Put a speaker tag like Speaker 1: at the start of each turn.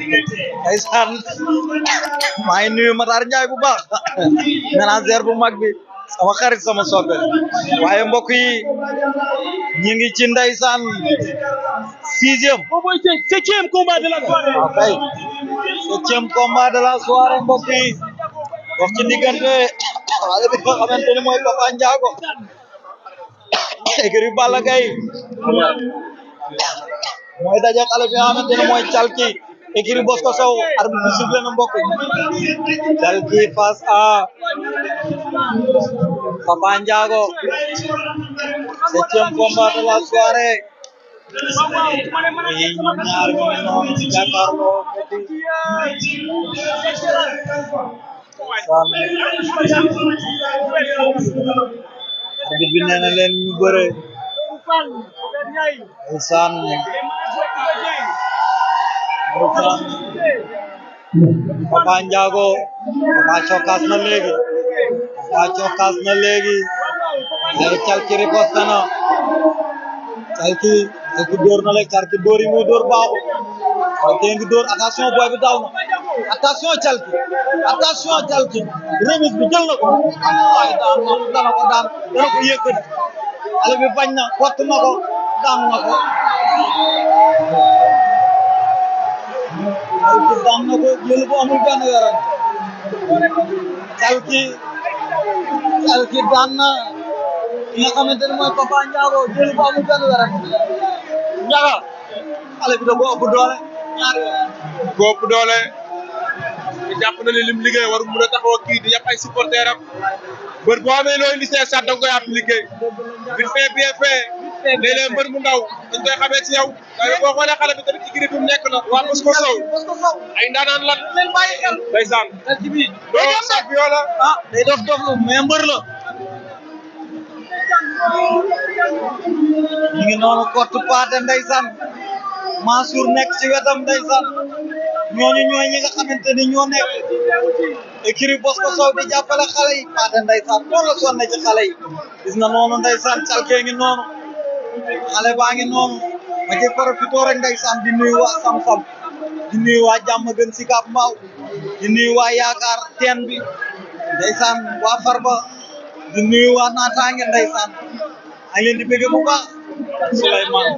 Speaker 1: ndeysaan maa ngi nuyu Matar Ndiaye bu baax manager bu mag bi sama xarit sama soppe waaye mbokk yi ñi ngi ci ndeysaan 6e
Speaker 2: septième combat de la soirée.
Speaker 1: waaw kay 7e combat de la soirée mbokk yi wax ci diggante xale bi nga xamante ni mooy Papa Ndiago écurie Balla Gaye mooy daje xale bi nga xamante ne mooy Calki écurie Bosco Sow arbitre bi sifflé na mbokk Calki face à Papa Ndiago 7e combat de la soirée yi ñoom ñaar ñu ngi noonu jàkkaarloo arbitre bi nee na leen ñu bëre ndeysaan Papa Ndiago Papa cokkaas na léegi ay Calki riposte na Calki dóor na la Calki dóor yi muy dóor baaxul Calki ngi dóor attention boy bi daw na attention Calki remise bi jël na ko ay dana ko yëkkati xale bi bañ na kott na ko daan na ko jël bu amul benn yoon Calki daan na ki nga xamante ne mooy Papa Ndiago jël bu amul benn yoon Ndiaga xale bi da ko ëpp doole ñaari yoon
Speaker 2: ko ëpp doole jàpp na ne lim liggéey waru mën a taxaw kii di yàpp ay supporter am bër boo amee looy lycée sax da nga koy appliqué vite fait bien fait léeg-léeg mbër mu ndaw dañ koy xamee ci yow waaye boo xoolee xale bi tamit ci giri bi mu nekk na waa Bosco Sow ay ndaanaan lan leen bàyyi xel ndeysaan bi doo champion la
Speaker 1: day dof mais mbër la ñu ngi noonu kottu paate ndeysaan Mansour nekk ci wetam ndeysaan ñooñu ñooy ñi nga xamante ni ñoo nekk écurie Bosco Sow di jàppale xale yi paate ndeysaan noonu la sonne ci xale yi gis nga noonu ndeysaan Calki ngi noonu xale baa ngi noonu ma ci profité rek ndeysaan di nuyu waa Sam-Sam di nuyu waa Diamaguène Sicap Mbao di nuyu waa Yaakaar teen bi ndeysaan waa Farba di nuyu waa Naataange ndeysaan a ngi leen di bëgg bu baax Souleymane